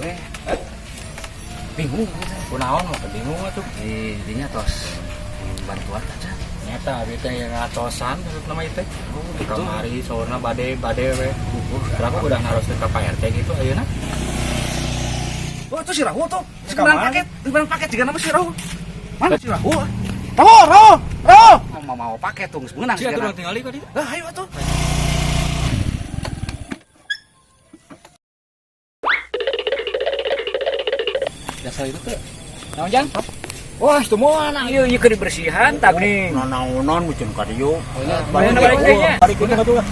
we. Bingung gitu. Kunaon mah bingung atuh. Di dinya tos bantuan aja. Nyata abi teh ngatosan maksud nama ieu teh. Oh, gitu. Kamari saurna bade bade we. Berapa udah naroskeun ka Pak RT gitu ayeuna. Oh, itu si Rahul tuh. Si Menang kamari. paket, menang paket juga nama si Rahul. Mana si Rahul? Rahul, Rahul, Rahul. Mau mau paket tuh, geus meunang Sia sigana. atuh tinggali ka dieu. Lah, ayo atuh. Dasar itu teh. Naon jang? Wah, itu mau anak ieu ieu keur dibersihan tah geuning. Nanaonan meuceun ka dieu. Balik balik teh nya. Balik ka dieu.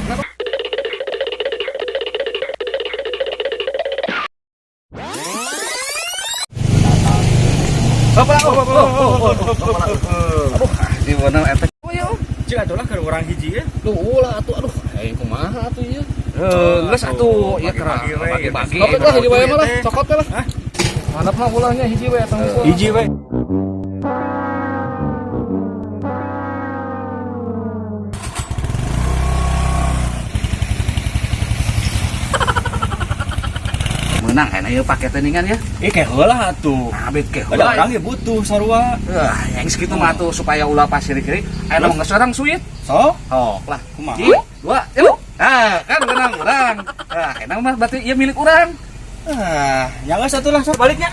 Aduh, di mana eta? Oh, iya. Cik atuh lah keur urang hiji ya. Duh, ulah atuh aduh, aing kumaha atuh ieu? Geus atuh, ieu keur Bagi-bagi we, bagi-bagi. Cokot lah hiji wae mah lah, cokot we lah. Mantap mah ulahnya hiji we eta hungkul. Hiji we. Menang kayaknya ieu paket teuningan ya. Ih kayak heula atuh. Nah, bet ke Ada orang ya butuh sarua. Wah, yang segitu mah tuh supaya ulah pasir kiri. Ayo ngomong seorang suit. So, Oh, lah. kumaha? Ji, dua, yuk. Ah, kan menang orang. Ah, enak mah berarti ieu milik orang. Ah, yang geus atuh lah sok baliknya.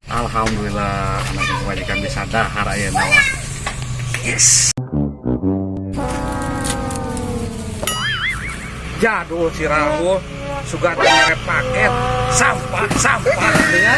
Alhamdulillah, anak kebajikan bisa dahar ayeuna mah. Yes. Jadul si Rahul suka nyere paket sampah sampah dengan